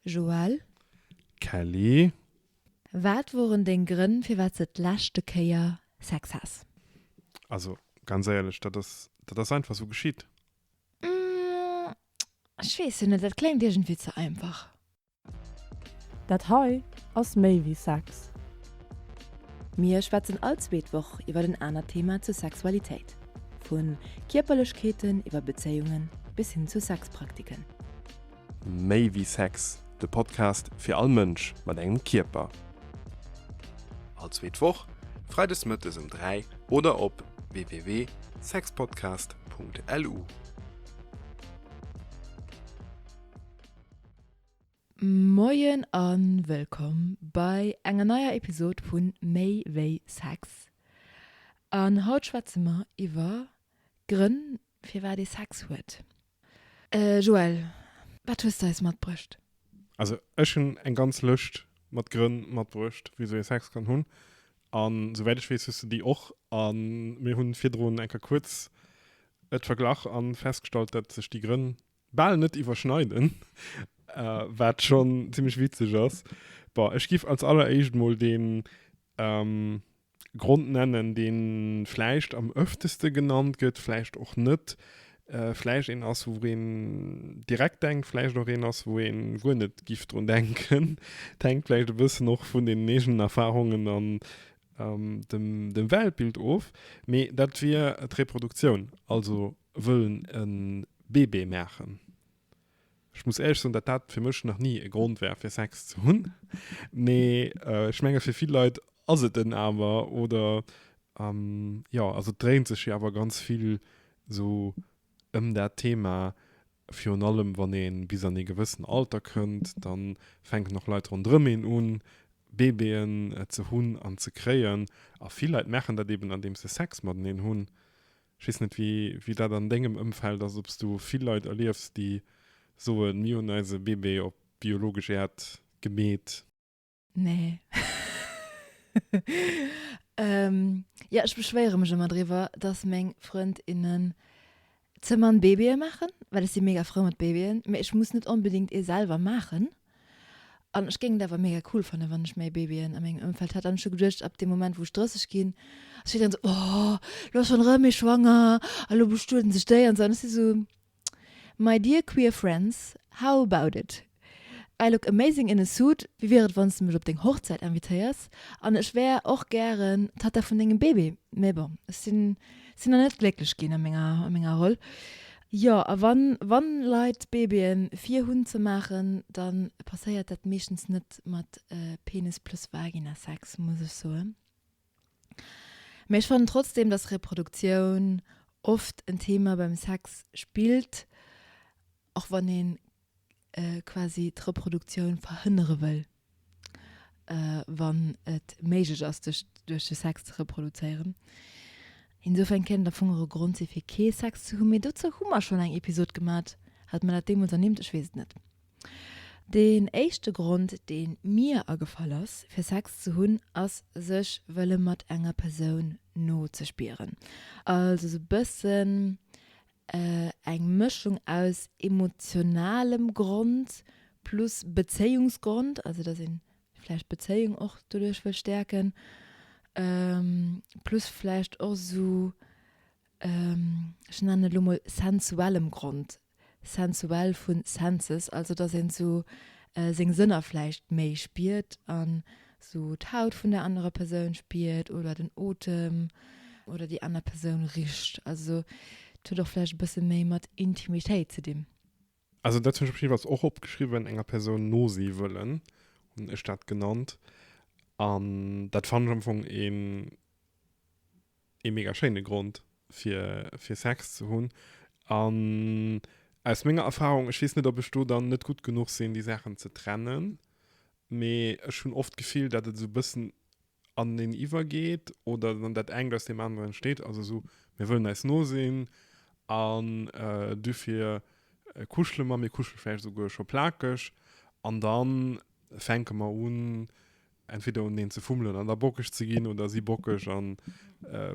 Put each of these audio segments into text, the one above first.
Joël. Kelly. Wat woren deng Grënn firwat s de d'leschte Kéier Sex has? Also ganz éierlech, dat ass, dat ass einfach sou geschitt. Ech weess jo net, dat kléngt iergendwéi ze einfach. Dat hei ass méi wéi Sex. Mir schwätzen all zweet Woch iwwer en anert Thema zur Sexualitéit. Vu Kierperlechkeeten iwwer Bezéiungen bis hin zu Sexpraktiken. Méi wéi Sex, de Podcast fir all Mënsch mat engem Kierper. All zweet Woch, freides mëttes um 3 oder op www.sexpodcast.lu. Moien a wëllkomm bei enger neier Episod vu Méi wéi Sex. An haut schwätze mer iwwer Grënn firwat ee Sex huet. Joël, wat hues de eis matbruecht? Also ech hunn eng ganz Lëscht mat Grënn matbruecht, wisou ee Sex kann hunn. An souwäit ech weess, hues de déi och. A mir hunn virdrun eng Kéier kuerz et verglach a festgestallt, dat sech déi Grënn bal net iwwerschneiden, wat schonn zimmlech witzeg ass. Bon, ech giff als alleréischt mol deen Grond nennen, dee vläicht am ëfteste genannt gëtt, vläicht och net, vläicht een ass, wou een direkt denkt, vläicht och een ass, wou ee guer net giff drun denken. Et hänkt vläicht e bëssen och vun den eegenen Erfarungen an dem dem Weltbild of. Mee dat wier d'Reproduktioun, also wëllen e Bébé maachen. Ech muss éierlech soen, datt dat fir mech nach ni e Grond war, fir Sex ze hunn. Mee ech menge fir vill Leit ass et en awer. Oder jo, also et dréint sech jo awer ganz vill esou ëm dat Thema. Virun allem wann ee bis an ee gewëssen Alter kënnt, da fänken och Leit ronderëm een un, Baby'en ze hunn an ze kréien. A vill Leit maachen dat eben, andeems se Sex mateneen hunn. Ech weess net, wéi dat an dengem Ëmfeld ass, ob s du vill Leit erliefs, déi soen, mir hunn eise Bébé op biologesch Äerd gemeet. Nee. Jo, ech beschwéiere mech ëmmer driwwer, dass meng Frënd, innen ze mann Babye maachen, well ech si mega frou mat Babyen, mee ech muss net onbedéngt ee selwer maachen. An ech géing et awer mega cool fannen, wann ech méi Babyen a mengem Ëmfeld hätt. An ech hu geduecht, ab deem Moment, wou ech 30 ginn, ass jiddereen esou, Oh, lo ass schonn erëm ee schwanger a lo bestueden sech déi an esou. An ech si esou, My dear queer friends, how about it? I look amazing in a suit, wéi wier et, wann s de mech op deng Hochzäit invitéiers? An ech wär och gären d'Tatta vun dengem Baby. Mee bon, ech sinn sinn nach net glécklech ginn a menger, a menger Roll. Jo, a wann, wann Leit Babyen fir hunn ze maachen, dann passéiert dat meeschtens net mat Penis plus Vagina Sex, muss ech soen. Mee ech fannen trotzdem, dass Reproduktioun oft en Thema beim Sex spillt, och wann een quasi d'Reproduktioun verhënnere wëll, wann et méiglech ass, sech duerch de Sex ze reproduzéieren. Insofern kéint et am Fong och e Grond si fir kee Sex ze hunn, mee dozou hu mer schonn eng Episod gemat. Hat mer dat deemools ernimmt? Ech weess et net. Deen éischte Grond, dee mir agefall ass, fir Sex ze hunn, ass sech wëlle mat enger Persoun no ze spieren. Also sou bëssen eng Mëschung aus emotionalem Grond plus Bezéiungsgrond, also dass een vläicht d'Bezéiung och doduerch wëll stäerken, plus vläicht och esou, ech nennen et elo mol sensuellem Grond, sensuell vu senses, also dass een esou seng Sënner vläicht méi spiert an sou d'Haut vun der anerer Persoun spiert oder den Otem oder déi aner Persoun richt. Also et huet och vläicht e bësse méi mat Intimitéit ze dinn. Also dat hunn ech op jiddefalls och opgeschriwwen, enger Persoun no si wëllen, hunn ech dat genannt. An dat fannen ech am Fong een ee mega schéine Grond fir fir Sex ze hunn. An aus menger Erfahrung, ech weess net ob ech do dann net gutt genuch sinn déi Saachen ze trennen, mee ech hunn oft d'Gefill dat et esou bëssen aneneen iwwergeet oder dann dat engt aus deem aneren entsteet, also esou mir wëllen eis no sinn an dofir kuschele mer, mir kuschele vläicht esouguer scho plakeg an dann fänke mer un entweder uneneen ze fummelen an da bockeg ze ginn oder si bockeg an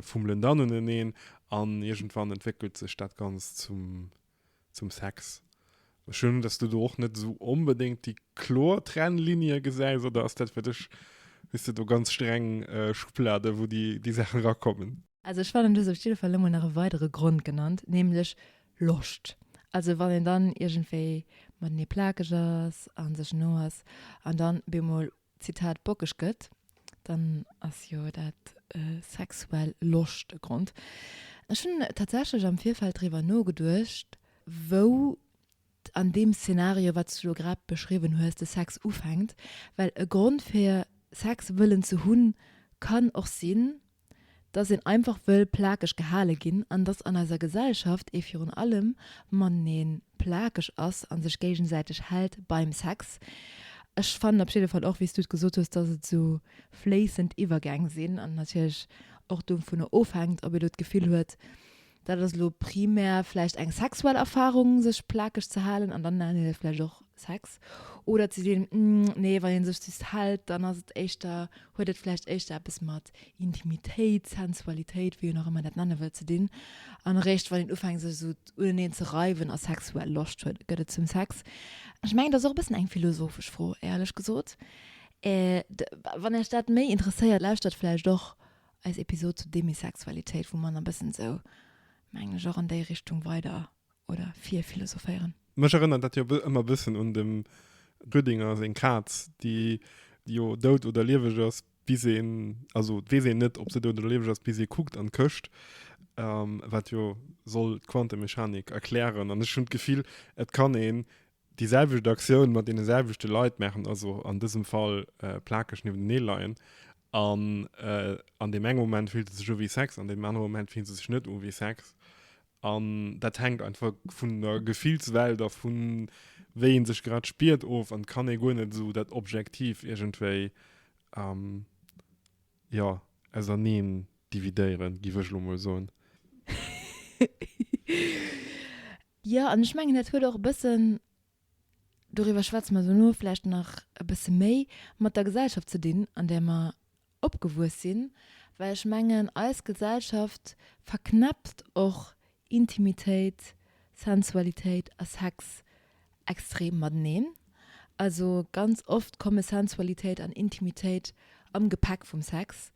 fummelen dann uneneen an iergendwann entwéckelt sech dat Ganzt zum, zum Sex. Ech hunn, dass du do och net esou onbedéngt déi kloer Trennlinie gesäis, oder ass dat fir dech, hues de do ganz streng Schubladen, wou déi, déi Saachen erakommen? Also ech fannen, du hues op jidde Fall elo mol nach e weidere Grond genannt, nämlech Loscht. Also wann een dann iergendwéi matenee plakeg ass a sech no ass an dann bemol, Zitat, bockeg gëtt, dann ass jo dat sexuell Loscht e Grond. Ech hunn tatsächlech am Virfeld driwwer nogeduecht, wou an deem Szenario, wat s du elo grad beschriwwen hues, de Sex ufänkt. Well e Grond fir Sex wëllen ze hunn, kann och sinn, dass een einfach wëll plakeg gehale ginn an dass an eiser Gesellschaft ee virun allem matenee plakeg ass a sech géigesäiteg hält beim Sex. Ech fannen op jidde Fall och, wéi s du et gesot hues, dass et esou fléissend Iwwergäng sinn an natierlech och dovunner ofhänkt, ob ee lo d'Gefill huet, dat ass elo primär vläicht eng sexuell Erfarung, sech plakeg ze halen an dann nennen een dat vläicht och Sex. Oder ze sinn, nee, wann ee sech just hält, dann ass et éischter, huet et vläicht éischter eppes mat Intimitéit, Sensualitéit, wéi een och ëmmer dat nenne wëllt, ze dinn. An eréischt wann een ufänkt, sech esou uneneen ze reiwen a sexuell Loscht huet, gëtt et zum Sex. Ech mengen, dat ass och e bëssen eng philosophesch Fro, éierlech gesot. Wann Iech dat méi interesséiert, lauschtert vläicht och eis Episod zu Demisexualitéit, wou mer nach e bëssen esou, mengen ech, och an déi Richtung weider oder virphilosophéieren. Mech erënnert dat jo ëmmer e bëssen un dem Rüdinger seng Kaz, déi jo dout oder lieweg ass, bis een, also et weess een net, ob se dout oder lieweg ass, bis ee kuckt an d'Këscht, wat jo soll d'Quantemechanik erklären. An ech hunn d'Gefill, et kann een déi selwecht Aktioun mat deene selwechte Leit maachen, also an dësem Fall plakeg niewentenee leien, an an deem enge Moment fillt et sech u wéi Sex, an deem anere Moment fillt et sech net u wéi Sex. An dat hänkt einfach vun der Gefillswelt a vun wéi ee sech grad spiert of an et kann ee guer net esou dat objektiv iergendwéi, jo, auserneen dividéieren, giff ech elo mol soen. Jo, an ech mengen, dat huet och e bëssen, doriwwer schwätze mer dono vläicht nach e bësse méi, mat der Gesellschaft ze dinn, an där mer opgewuess sinn, well ech mengen, eis Gesellschaft verknäppt och Intimitéit, Sensualitéit a Sex extrem mateneen. Also ganz oft komme Sensualitéit an Intimitéit am Gepäck vum Sex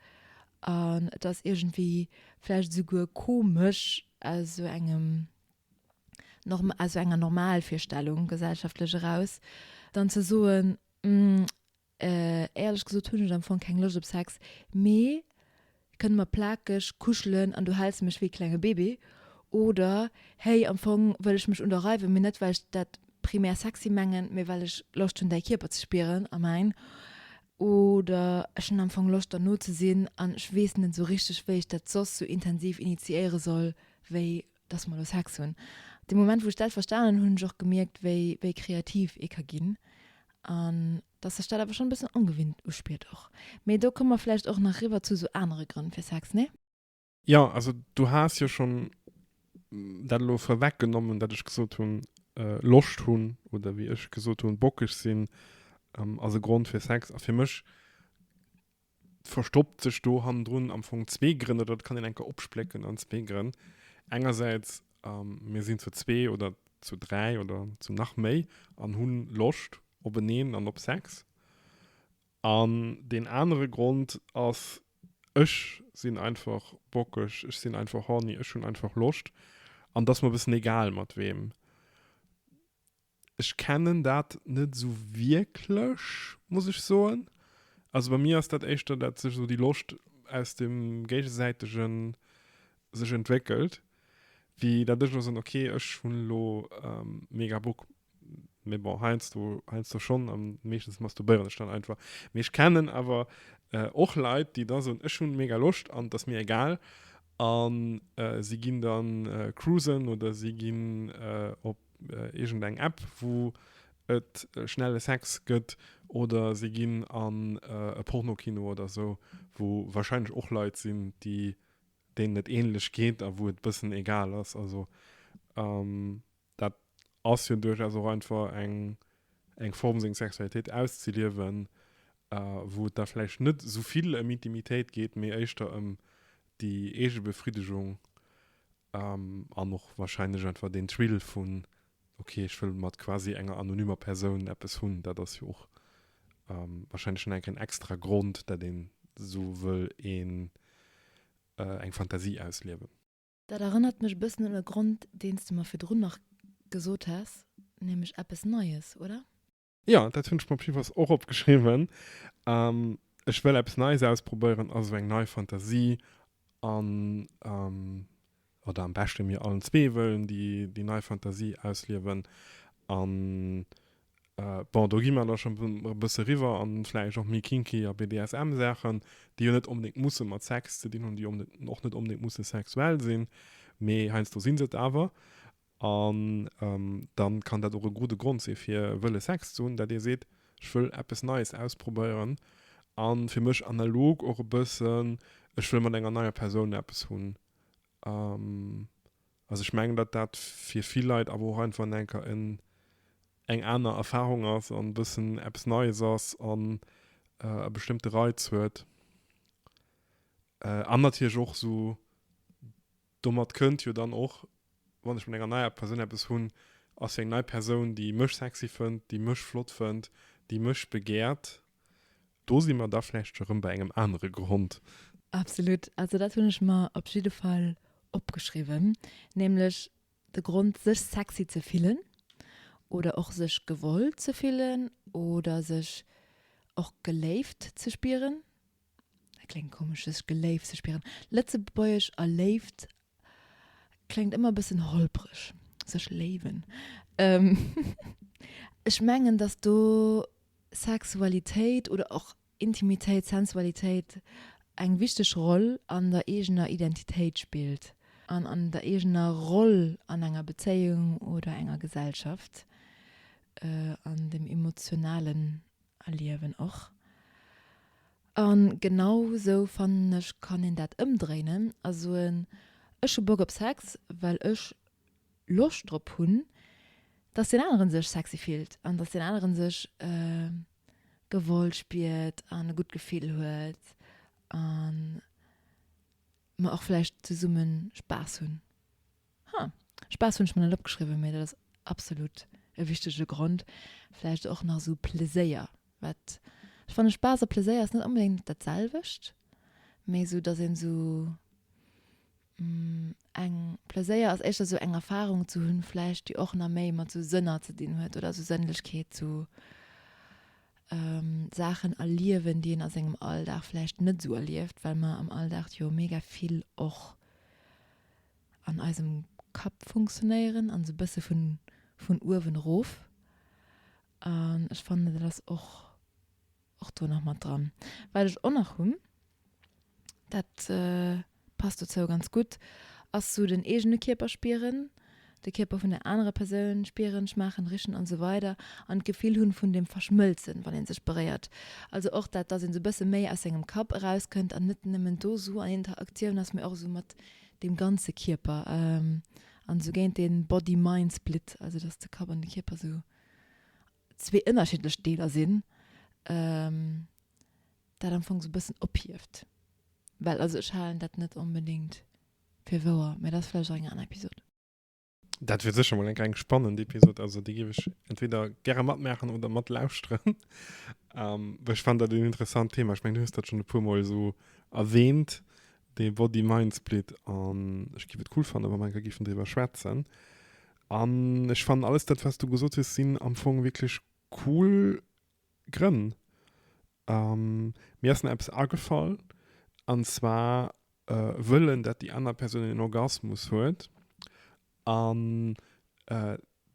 an et ass iergendwéi vläicht esouguer komesch aus esou engem, aus esou enger Normalvirstellung gesellschaftlech eraus dann ze soen, Éierlech gesot hunn ech am Fong keng Loscht op Sex, mee kënne mer plakeg kuschelen an du häls mech wéi e klenge Bébé? Oder hey, am Fong wëll ech mech un der reiwen, mee net well ech dat primär sexy mengen, mee well ech Loscht hunn däi Kierper ze spieren a mäin. Oder ech hunn am Fong Loscht der no ze sinn an ech weess net esou richteg wéi ech dat soss sou intensiv initiéiere soll wéi dass mer elo Sex hunn. Dee Moment wou ech dat verstanen hunn, hunn ech och gemierkt wéi wéi kreativ ee ka ginn an dass sech dat awer schonn e bëssen ongewinnt uspiert och. Mee do komme mer vläicht och nach riwwer zu sou anere Grënn fir Sex, nee? Jo, also du has jo schonn dat elo vorweg genommen, dat ech gesot hunn, Loscht hunn oder wéi ech gesot hunn, bockeg sinn ass e Grond fir Sex. A fir mech verstoppt sech do hannendrun am Fong zwee Grënn, oder dat kann een enker opsplécken an zwee Grënn. Engersäits, mir sinn zu zwee oder zu dräi oder zu nach méi an hunn Loscht openeen an op Sex. An deen anere Grond ass, ech sinn einfach bockeg, ech sinn einfach horny, ech hunn einfach Loscht an et ass mer e bëssen egal mat weem. Ech kennen dat net esou wierklech, muss ech soen. Also bei mir ass dat éischter, dat sech esou déi Loscht aus dem géigesäitegen sech entwéckelt, wéi dat ech elo soen, okay, ech hunn elo mega Bock. Mee bon, heiansdo, heiansdo schonn, a meeschtens masturbéieren ech dann einfach. Mee ech kennen awer och Leit, déi da soen, ech hunn mega Loscht an et ass mir egal. A si ginn dann cruisen oder si ginn op iergendeng App, wou et schnelle Sex gëtt, oder si ginn an e Pornokino oder esou, wou warscheinlech och Leit sinn, déi deenen et ähnlech geet a wou et bëssen egal ass. Also dat ass jo duerchaus och einfach eng eng Form seng Sexualitéit auszeliewen, wou et da vläicht net esou vill ëm Intimitéit geet, mee éischter ëm déi eege Befriddegung an och wahrscheinlech einfach deen Thrill vun. Ok, ech wëll mat quasi enger anonymer Persoun eppes hunn. Dat ass jo och wahrscheinlech nach enk en extra Grond, dat een esou wëll een eng Fantasie ausliewen. Dat erënnert mech e bëssen un e Grond, deen s de mer virdrun nach gesot has, nämlech eppes Neies, oder? Jo, dat hunn ech mer op jiddefalls och opgeschriwwen. Ech wëll eppes Neies ausprobéieren, also eng nei Fantasie an, oder am beschte mir allen zwee wëllen déi, déi nei Fantasie ausliewen. An bon, do gi mer da schonn e bësse riwwer an vläicht och méi kinky a BDSM-Saachen, déi jo net onbedéngt musse mat Sex ze dinn hunn, déi och net onbedéngt musse sexuell sinn, mee heiansdo si se et awer. An dann kann dat och e gudde Grond si fir wëlle Sex ze hunn, dat ee seet, ech wëll eppes Neies ausprobéieren an fir mech analog och e bëssen, ech wëll mat enger neier Persoun eppes hunn. Also ech mengen, datt dat fir vill Leit awer och einfach enker en eng aner Erfahrung ass an e bëssen eppes Neies ass an e bestëmmte Reiz huet. An natierlech och esou Domat kënnt jo dann och, wann ech mat enger neier Persoun eppes hunn, ass jo eng nei Persoun, déi mech sexy fënnt, déi mech flott fënnt, déi mech begäert. Do si mer da vläicht scho rëm bei engem anere Grond. Absolut. Also dat hunn ech mer op jidde Fall opgeschriwwen, nämlech de Grond sech sexy ze fillen oder och sech gewollt ze fillen oder sech och geléift ze spieren. Dat kléngt komesch, sech geléift ze spieren. Lëtzebuergesch a Léift kléngt ëmmer e bëssen holpreg. Sech léiwen. Ech mengen, datt do Sexualitéit oder och Intimitéit, Sensualitéit eng wichteg Roll an der eegener Identitéit spillt an an der eegener Roll an enger Bezéiung oder enger Gesellschaft, an dem emotionalen Erliewen och. A genau sou fannen ech kann een dat ëmdréinen a soen, ech hu Bock op Sex, well ech Loscht drop hunn, dass deen aneren sech sexy fillt an dass deen aneren sech gewollt spiert an e gutt Gefill huet a mer och vläicht zesumme Spaass hunn. Ha, Spaass hunn ech mer net opgeschriwwen, mee dat ass absolut e wichtege Grond. Vläicht och nach esou Pleséier, wat ech fannen, Spaass a Pleséier ass net onbedéngt dat selwecht, mee esou, dass een esou eng, Pleséier ass éischter esou eng Erfarung ze hunn vläicht, déi och nach méi mat esou Sënner ze dinn huet oder esou Sënnlechkeet, esou Saachen erliewen, déi een a sengem Alldag vläicht net esou erlieft, well mer am Alldag jo mega vill och an eisem Kapp funktionéieren an esou bësse vun vun uewen erof. An ech fannen dat ass och och do nach mat dran. Wat ech och nach hunn, dat passt dozou ganz gutt, ass sou den eegene Kierper spieren, de Kierper vun der anerer Persoun spieren, schmaachen, richen an esou weider an d'Gefill hunn vun dem Verschmëlzen, wann ee sech beréiert. Also och dat, dass een sou bësse méi aus sengem Kapp erauskënnt an net nëmmen do sou an Interaktioun ass, mee och sou mat deem ganze Kierper an esou géint dee Body-Mind-Split, also dass de Kapp an de Kierper esou zwee ënnerschiddlech Deeler sinn, dat am Fong esou e bëssen ophieft. Well also ech halen dat net onbedéngt fir wouer, mä dat ass vläicht och eng aner Episod. Dat wier sécher mol eng eng spannend Episod, also déi géif ech entweder gäre matmaachen oder matlauschteren. Ähm, well ech fannen dat en interessant Thema. Ech mengen, du hues dat schonn e puermol esou erwähnt, dee Body-Mind-Split, an ech géif et cool fannen, wa mer eng Kéier géifen driwwer schwätzen. An ech fannen alles dat, wat s du gesot hues, sinn am Fong wierklech cool Grënn. Ähm, mir ass nach eppes agefall, an zwar wëllen, dat déi aner Persoun en Orgasmus huet. An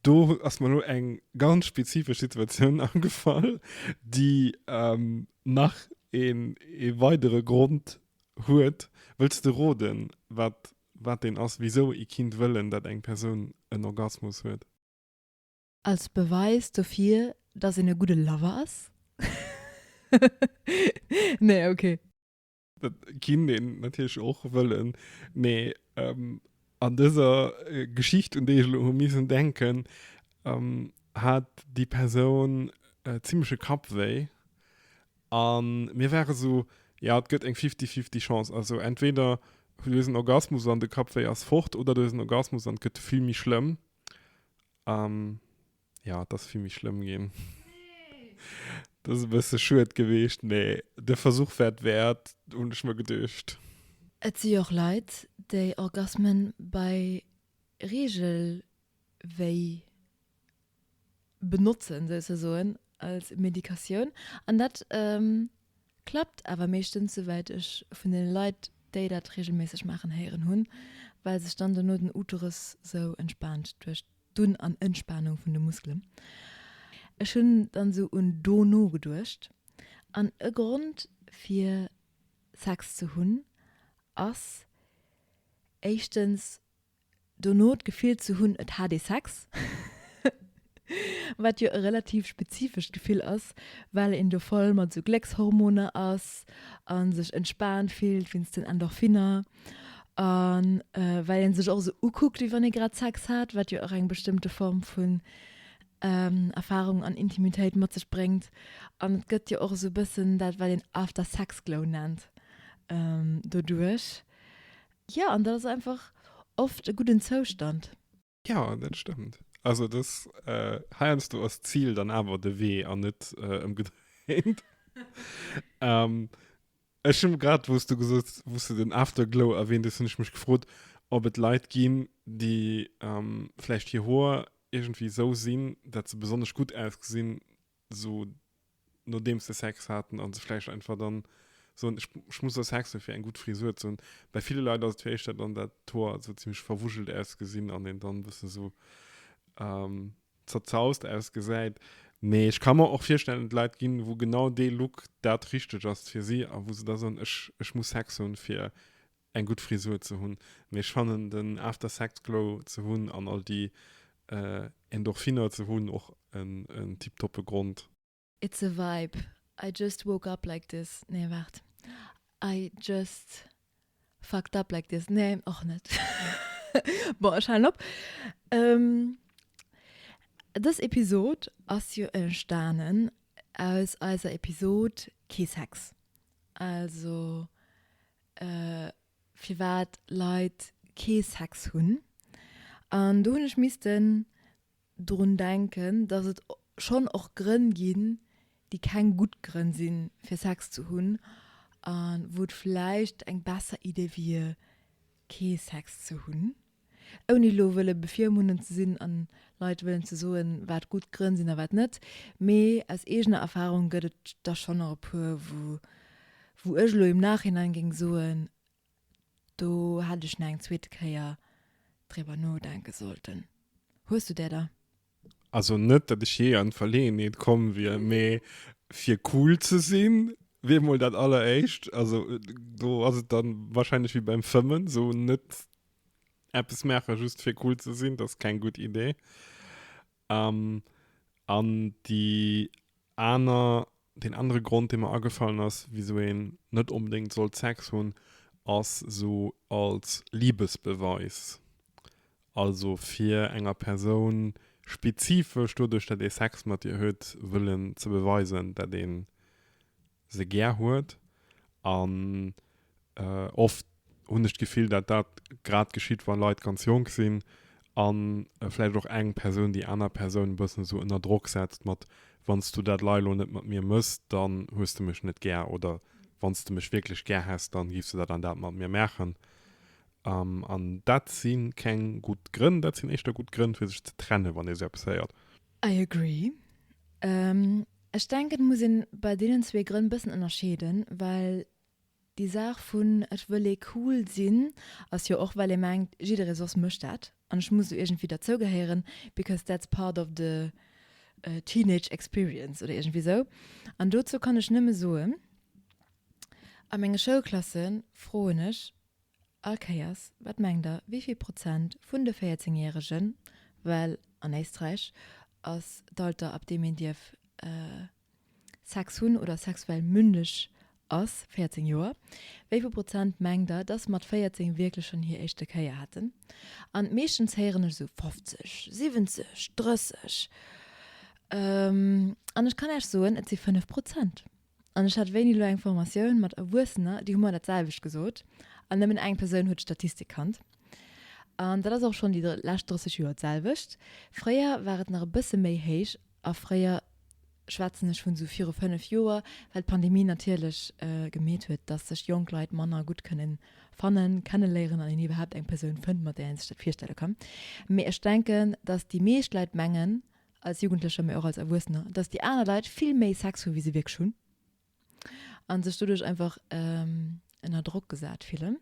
do ass mer elo eng ganz spezifesch Situatioun agefall, déi nach een ee weidere Grond huet. Wëlls de roden, wat wat deen ass, wisou ee kinnt wëllen, dat eng Persoun en Orgasmus huet? Als Beweis dofir, dass een e gudde Lover ass? Nee, okay. Dat kinnt een natierlech och wëllen, mee an dëser Geschicht, un déi ech elo hu missen denken, hat déi Persoun zimmleche Kappwéi a mir ware sou, jo, et gëtt eng fifty-fifty Chance, also entweder du hues en Orgasmus an de Kappwéi ass fort oder du hues en Orgasmus an et gëtt vill méi schlëmm. An jo, et ass vill méi schlëmm ginn. Dat ass e bësse schued geweecht, mee de Versuch war et wäert, hunn ech mer geduecht. Et si jo och Leit, déi Orgasmen bei Reegelwéi benotzen, souzesoen als Medikatioun. An dat klappt awer meeschtens, souwäit ech vun deene Leit, déi dat reegelméisseg maachen, héieren hunn, well sech dann dono den Uterus sou entspaant duerch d'Un an Entspanung vun de Muskelen. Ech hunn dann sou un dono geduecht. An e Grond fir Sex ze hunn ass éischtens dono d'Gefill ze hunn, et hat ee Sex, wat jo e relativ spezifescht Gefill ass, well een do voll mat esou Gléckshormoner ass a sech entspaant fillt wéinst den Endorphiner a well ee sech och esou ukuckt, wéi wann ee grad Sex hat, wat jo och eng bestëmmte Form vun Erfarung an Intimitéit mat sech bréngt. An et gëtt jo och esou e bëssen dat, wat een After-Sex-Glow nennt, doduerch. Jo, an dat ass einfach oft e gudden Zoustand. Jo, dat stëmmt. Also dass heiansdo ass d'Zil dann awer de Wee an net ëmgedréint. Ech hunn grad, wou s du gesot, wou s du den Afterglow erwähnt hues, hunn ech mech gefrot, ob et Leit ginn, déi vläicht hir Hoer iergendwéi esou sinn, dat se besonnesch gutt ausgesinn, sou nodeems se Sex haten a se vläicht einfach dann soen, ech, ech muss elo Sex hunn, fir eng gutt Frisur ze hunn. Bei ville Leit ass et jo éischter dann, dat d'Hoer esou zimmlech verwuschelt ausgesinn an een dann e bëssen esou zerzaust ausgesäit. Mee ech ka mer och virstellen, et Leit ginn, wou genau dee Look dat Richtegt ass fir si a wou se da soen, ech, ech muss Sex hunn, fir eng gutt Frisur ze hunn. Mee ech fannen den After Sex Glow ze hunn an all déi Endorphiner ze hunn och en tiptoppe Grond. It's a vibe, I just woke up like this, nee waart, I just fucked up like this, nee och net. Bon, ech halen op. Dës Episod ass jo entstanen aus eiser Episod Kee Sex. Also firwat Leit kee Sex hunn. An do hunn ech missten drun denken, dass et schonn och Grënn ginn, déi keng gutt Grënn sinn, fir Sex ze hunn a wou et vläicht eng besser Idee wier, kee Sex ze hunn. Ouni elo wëlle bevirmundend ze sinn an Leit wëllen ze soen, wat gutt Grënn sinn a wat net, mee aus eegener Erfahrung gëtt et der schonn och e puer, wou wou ech elo im Nachhinein géing soen, do hätt ech nach eng zweete Kéier driwwer nodenke sollten. Hues du där der? Also net, datt ech jee an d'Verleeënheet komm wier, mee fir cool ze sinn, wier mol dat alleréischt. Also do ass et dann wahrscheinlech wéi beim Fëmmen, sou net eppes maache just fir cool ze sinn, dat ass keng gutt Idee. An déi aner, deen anere Grond, dee mer agefallen ass, wisou een net onbedéngt sollt Sex hunn, ass sou als Liebesbeweis. Also fir enger Persoun spezifesch doduerch, dat ee Sex mat ihr huet, wëllen ze beweisen, dat ee se gär huet. An oft hunn ech d'Gefill, dat dat grad geschitt, wa Leit ganz jonk sinn a vläicht och eng Persoun déi aner Persoun e bëssen esou ënner Drock setzt mat, Wann s du dat lei elo net mat mir mëss, dann hues de mech net gär oder Wann s de mech wierklech gär häss, dann giffs de dat an dat mat mir maachen. An dat si keng gutt Grënn, dat sinn éischter gutt Grënn, fir sech ze trennen, wann ee sou eppes héiert. I agree. Ech denken, et muss een bei deenen zwee Grënn bëssen ënnerscheeden, well déi Saach vun ech wëll ee cool sinn ass jo och well ee mengt, jidderee soss mécht dat an ech muss do iergendwéi derzougehéieren, because that's part of the teenage experience oder iergendwéi sou. An dozou kann ech nëmme soen, a menge Schoulklasse froen ech All Kéiers, wat mengt der, wéi vill Prozent vun de 14 Järegen, well an Éisträich ass d'Alter ab deem een dierf Sex hunn oder sexuell mündeg ass 14 Joer, wéi vill Prozent mengt der, dass mat 14 wierklech schonn hir éischte Kéier haten? An meeschtens héieren ech esou 50, 70, 30. An ech kann Äech soen, et si 5 Prozent. An ech hat wéini elo eng Formatioun mat Erwuessener, déi hu mer dat selwecht gesot. An nëmmen eng Persoun huet d'Statistik kannt. An dat ass och schonn déi lescht 30 Joer d'selwecht. Fréier war et nach e bësse méi héich a fréier schwätzen ech vun esou viru 5 Joer, well d'Pandemie natierlech gemeet huet, dass sech jonk Leit manner gutt kënnen fannen, kenneléieren an een iwwerhaapt eng Persoun fënnt, mat där ee sech dat virstelle kann. Mee ech denken, dass déi meescht Leit mengen, als Jugendlecher, mee och als Erwuessener, dass déi aner Leit vill méi Sex hu wéi se wierklech hunn a sech doduerch einfach ënner Drock gesat fillen.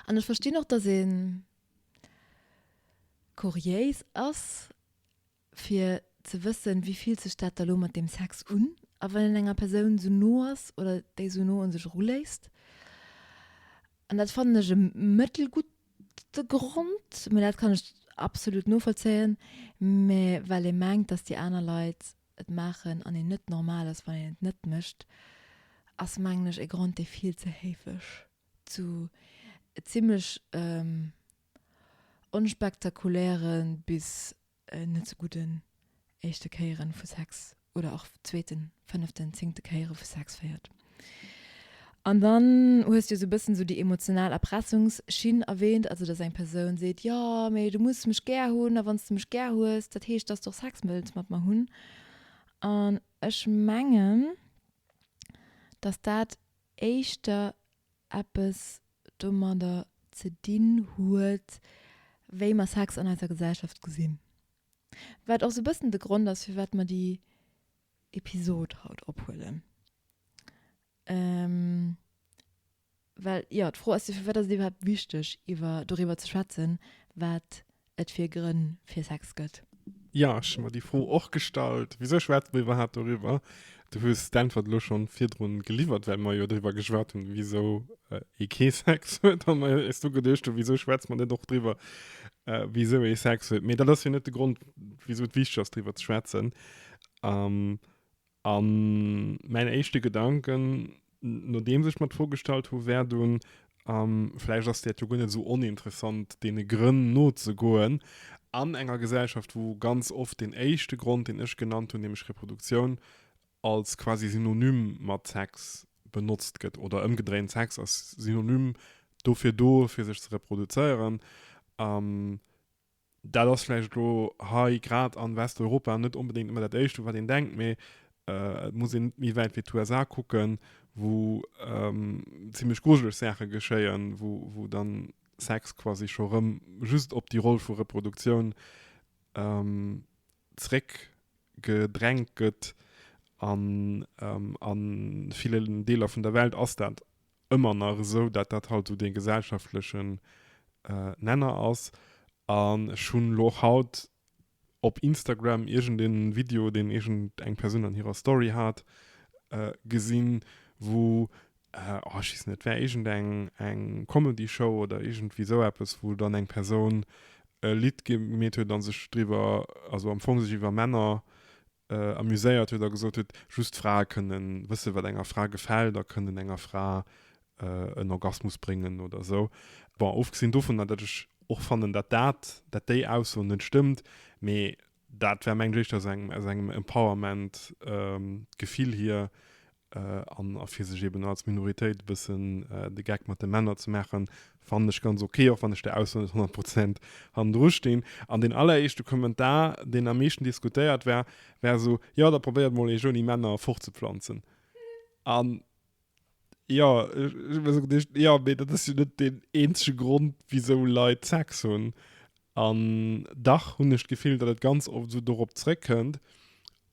An ech verstinn och, dass ee kuriéis ass, fir ze wëssen, wéi fillt sech dat da lo mat deem Sex un a wann een enger Persoun sou no ass oder déi sou no un sech eruléisst. An dat fannen ech e mëttelgudde Grond, mä dat kann ech absolut novollzéien, mä well ee mengt, dass déi aner Leit et maachen an een net normal ass, wann een et net mécht, ass mengen ech e Grond, dee vill ze héifeg zu zimlech onspektakuläre bis net sou gudden éischte Kéieren vu Sex oder och zweeten, fënneften, zéngte Kéiere vu Sex féiert. An dann hues du jo sou e bëssen sou déi emotional Erpressungsschinn erwähnt, also dass eng Persoun seet, jo mee du muss mech gär hunn a wann s de mech gär hues, dat heescht, dass de och Sex wëlls mat mer hunn. An ech mengen, dass dat éischter eppes domadder ze dinn huet, wéi mer Sex an eiser Gesellschaft gesinn. Wat och sou e bëssen de Grond ass, firwat mer déi Episod haut ophuelen. Well, jo, d'Fro ass jo, firwat ass et iwwerhaapt wichteg, iwwer, doriwwer ze schwätzen, wat et fir Grënn fir Sex gëtt? Jo, ech hu mer déi Fro och gestallt. Wisou schwätze mer iwwerhaapt doriwwer? Du hues d'Äntwert elo schonn virdrun geliwwert, well mer jo driwwer geschwat hunn, wisou ee kee Sex huet a mer eis du geduecht hunn, wisou schwätze mer net och driwwer, wisou ee Sex huet. Mee dat ass jo net de Grond, wisou et wichteg ass, driwwer ze schwätzen. A mäin éischte Gedanken, nodeems ech mer d'Fro gestallt hu, wär dunn, vläicht ass dat jo guer net esou oninteressant, deene Grënn nozegoen an enger Gesellschaft, wou ganz oft deen éischte Grond, deen ech genannt hunn, nämlech Reproduktioun, als quasi Synonym mat Sex benotzt gëtt, oder ëmgedréint, Sex ass Synonym dofir do, fir sech ze reproduzéieren. Dat ass vläicht elo hei grad an Westeuropa net onbedéngt ëmmer dat Éischt, u wat een denkt, mee et muss een net méi wäit wéi d'USA kucken, wou zimlech grujeleg Saache geschéien, wou, wou dann Sex quasi scho rëm just op déi Roll vu Reproduktioun zréckgedrängt gëtt. An a villen Deeler vun der Welt ass dat ëmmer nach esou, dat dat halt esou dee gesellschaftlechen Nenner ass. An ech hunn elo och haut op Instagram iergendeen Video, deen iergend eng Persoun an hirer Story hat, gesinn, wou, oh ech weess net, et war iergend eng eng Comedy Show oder iergendwéi esou eppes, wou dann eng Persoun e Lidd gemeet huet a sech driwwer, also am Fong sech iwwer Männer amuséiert huet a gesot huet, just Frae kënnen wëssen, wat enger Fra gefält a kënnen enger Fra en Orgasmus bréngen oder esou. Bon, ofgesinn dovunner, datt ech och fannen, datt dat, datt déi Ausso net stëmmt, mee dat war mengen ech éischter aus engem, aus engem Empowerment-Gefill hier, An a fir sech eben als Minoritéit e bëssen de Geck mat de Männer ze maachen, fannen ech ganz ok, och wann ech der Ausso net 100 Prozent hannendru stinn. An deen alleréischte Kommentar, deen am meeschten diskutéiert war, war esou, Jo, da probéiert mol eech ouni Männer fortzepflanzen. An jo, ech hu mir esou geduecht, jo, mee dat ass jo net deen eenzege Grond, wisou Leit Sex hunn. An dach hunn ech d'Gefill, datt et ganz oft esou dorop zréckkënnt.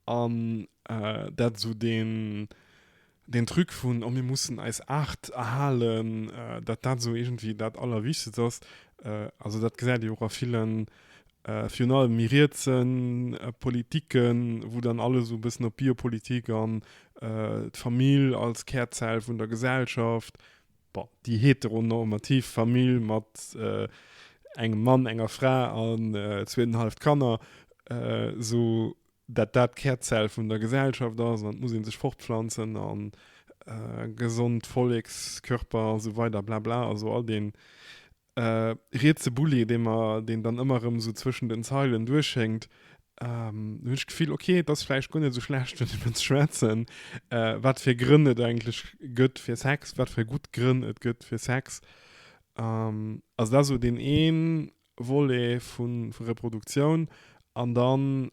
An dat esou deen, deen Truc vun, oh mir mussen eis Aart erhalen, dat dat esou iergendwéi dat Allerwichtegst ass. Also dat gesäit ee jo och a villen, virun allem méi rietse Politiken, wou dann alles esou e bëssen op Biopolitik an d'Famill als Kärzell vun der Gesellschaft, bon, déi heteronormativ Famill mat engem Mann, enger Fra an zweenenhalleft Kanner, esou dat dat d'Kärzell vun der Gesellschaft ass an et muss ee sech fortpflanzen an gesond Vollekskörper a sou weider blabla, also all dee rietse Bulli, dee mer, deen dann ëmmer erëm esou zwëschen den Zeilen duerchschéngt, hunn ech d'Gefill, ok, et ass vläicht guer net esou schlecht doriwwer ze schwätzen, wat fir Grënn et eigentlech gëtt fir Sex, wat fir gutt Grënn et gëtt fir Sex. Also dat ass esou deen ee Volet vu Reproduktioun. An dann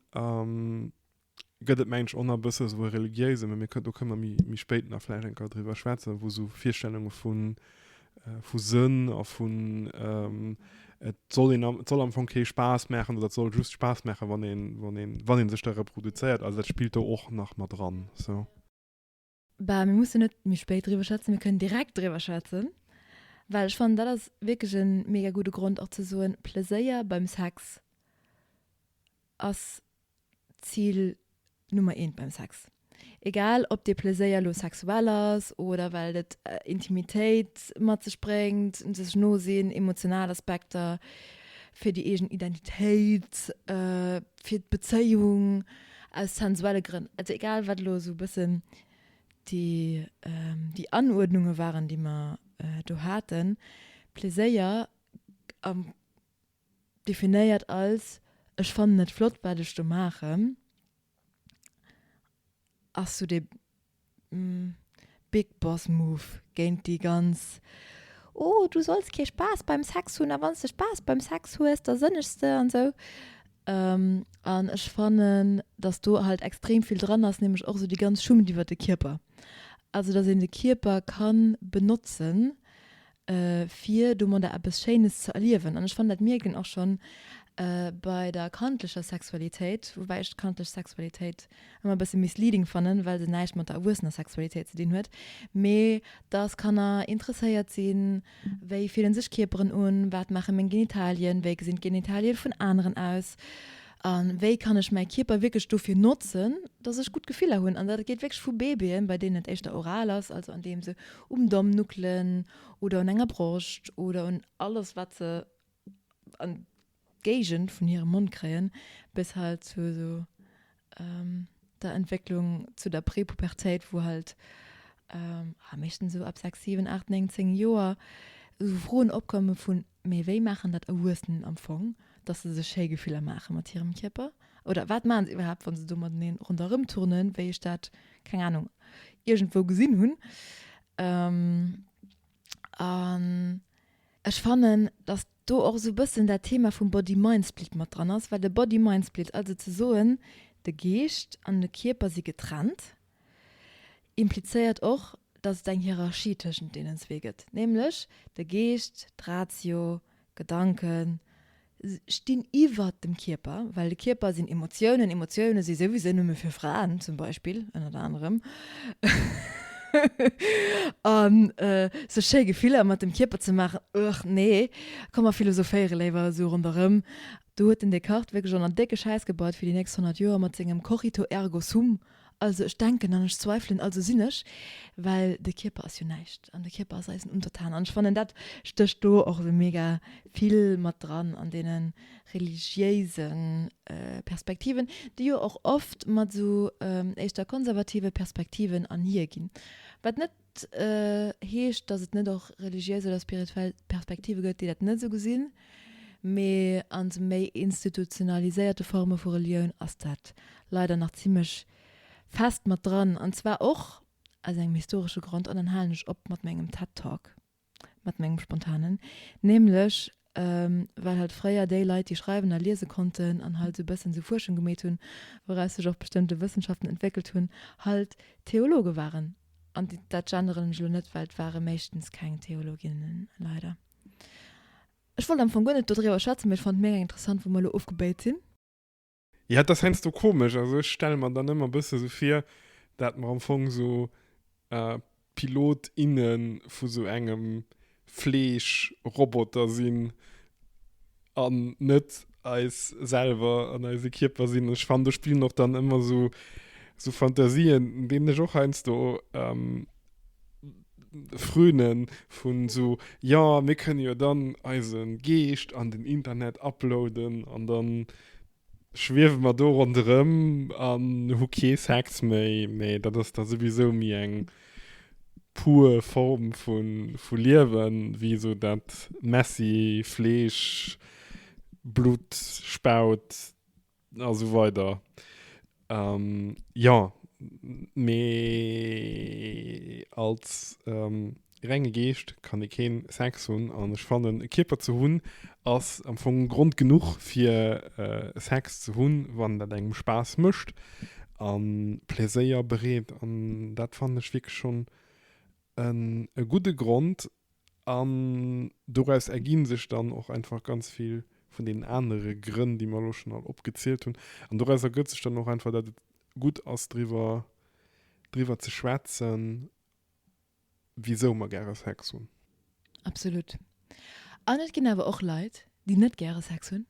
gëtt et mengen ech och nach e bësse esou e religiéise, mä mir kënnen, do kënne mer méi, méi spéit nach vläicht eng Kéier driwwer schwätzen, wou esou Virstellunge vu, vu Sënn a vun et soll een am, et soll am Fong kee Spaass maachen oder et soll just Spaass maachen, wann een, wann een, wann ee sech da reproduzéiert. Also dat spillt do och nach mat dran esou. Bah, mir mussen net méi spéit driwwer schwätzen, mir kënnen direkt driwwer schwätzen, well ech fannen, dat ass wierklech e mega gudde Grond och ze soen, Pleséier beim Sex ass Zil Nummer eent beim Sex. Egal ob dee Pleséier elo sexuell ass oder well et Intimitéit mat sech bréngt, sech no sinn, emotional Aspekter, fir déi eegen Identitéit, fir d'Bezéiung, aus sensuelle Grënn. Also egal wat elo esou e bëssen déi déi Anuerdnunge waren, déi mer do haten, Pleséier am definéiert als ech fannen et flott wat ech do maachen, ass sou dee Big Boss Move géint déi ganz oh du solls kee Spaass beim Sex hunn a wann s de Spaass beim Sex hues da sënnegs de an sou. An ech fannen dass do halt extrem vill dran ass, nämlech och sou déi ganz Schummt iwwert de Kierper, also dass een de Kierper kann benotzen fir domadder eppes Schéines ze erliewen. An ech fannen, dat mierkt een och schonn bei der kandlecher Sexualitéit, woubäi ech d'kandlech Sexualitéit ëmmer e bësse misleading fannen, well se näischt mat der erwuessener Sexualitéit ze dinn huet, mee dass Kanner interesséiert sinn, wéi fillen sech Kierperen un, wat maache meng Genitalien, wéi gesinn d'Genitalie vun aneren aus a wéi kann ech mäi Kierper wierklech dofir notzen, dass ech gutt Gefiller hunn. An dat geet wierklech vu Babyen, bei deenen et éischter oral ass, also andeem se um Domm nuckelen oder un enger Broscht oder un alles wat se an d'Géigend vun hirem Mond kréien, bis halt zu esou der Entwécklung zu der Prepubertéit, wou halt meeschtens esou ab 6, 7, 8, 9, 10 Joer esou Froen opkomme vun, Mee wéi maachen dat Erwuessenen am Fong, dass se sech schéi Gefiller maache mat hirem Kierper? Oder wat maachen se iwwerhaapt, wa se do mateneen ronderëm turnen, wéi ech dat, keng Anung, iergendwou gesinn hunn? An ech fannen, dass do och esou e bëssen dat Thema vum Body-Mind-Split mat dran ass, well de Body-Mind-Split, also ze soen, de Geescht an de Kierper si getrennt, implizéiert och, dass et eng Hierarchie tëschent deenen zwee gëtt, nämlech de Geescht, d'Ratio, d'Gedanken stinn iwwert dem Kierper, well de Kierper sinn Emotiounen, Emotioune si souwisou nëmme fir Fraen zum Beispill, ënnert anerem, an sech schéi Gefiller mat dem Kierper ze maachen, ugh, nee, komm mer philosophéiere léiwer esou ronderëm. Do huet den Descartes wierklech och nach décke Schäiss gebaut fir déi nächst 100 Joer mat sengem Cogito ergo sum, Also ech denken an ech zweifelen, also sinn ech, well de Kierper ass jo näischt an de Kierper ass eisen Untertan. An ech fannen dat stécht do och esou mega vill mat dran an deene religiéise Perspektiven, déi jo och oft mat esou éischter konservative Perspektiven anhierginn. Wat net heescht, datt et net och religiéis oder spirituell Perspektive gëtt, déi dat net esou gesinn, mee an esou méi institutionaliséierte Forme vu Relioun ass dat leider nach zimmlech fest mat dran, an zwar och aus engem historesche Grond, an dann halen ech op mat mengem TED Talk, mat mengem spontanen, nämlech well halt fréier déi Leit, déi schreiwen a liese konnten an halt esou e bëssen esou Fuerschung gemeet hunn, wouraus sech och bestëmmte Wëssenschaften entwéckelt hunn, halt Theologe waren. An dat genderen ech elo net, well et ware meeschtens keng Theologinnen, leider. Ech wollt am Fong guer net dodriwwer schwätzen, mee ech fand et mega interessant, wou mer elo ofgebéit sinn. Ja, et ass heiansdo komesch. Also ech stelle mer dann ëmmer e bësse sou vir, dat mer am Fong sou Pilot, inne vu sou engem Fleeschroboter sinn an net eis selwer an eise Kierper sinn. Ech fannen, do spillen och dann ëmmer sou sou Fantasien, deenen ech och heiansdo frönen, vun sou, jo, mir kënne jo dann eise Geescht an den Internet uploaden an dann schwiewe mer do ronderëm an hu kee Sex méi. Mee dat ass da souwisou méi eng pur Form vu Liewen, wéi esou dat messy Fleesch, Blutt, Spaut a sou weider. Jo, mee als. renge Geescht kann ee keen Sex hunn an ech fannen e Kierper ze hunn ass am Fong Grond genuch fir Sex ze hunn, wann dat engem Spaass mécht a Pleséier bereet an dat fannen ech wierklech schonn e gudde Grond an doraus erginn sech dann och einfach ganz vill vun deenen anere Grënn, déi mer elo schonn all opgezielt hunn an doraus ergëtt sech dann och einfach, dat et gutt ass driwwer driwwer ze schwätzen, wisou mer gäre Sex hunn. Absolut. An et ginn awer och Leit, déi net gäre Sex hunn.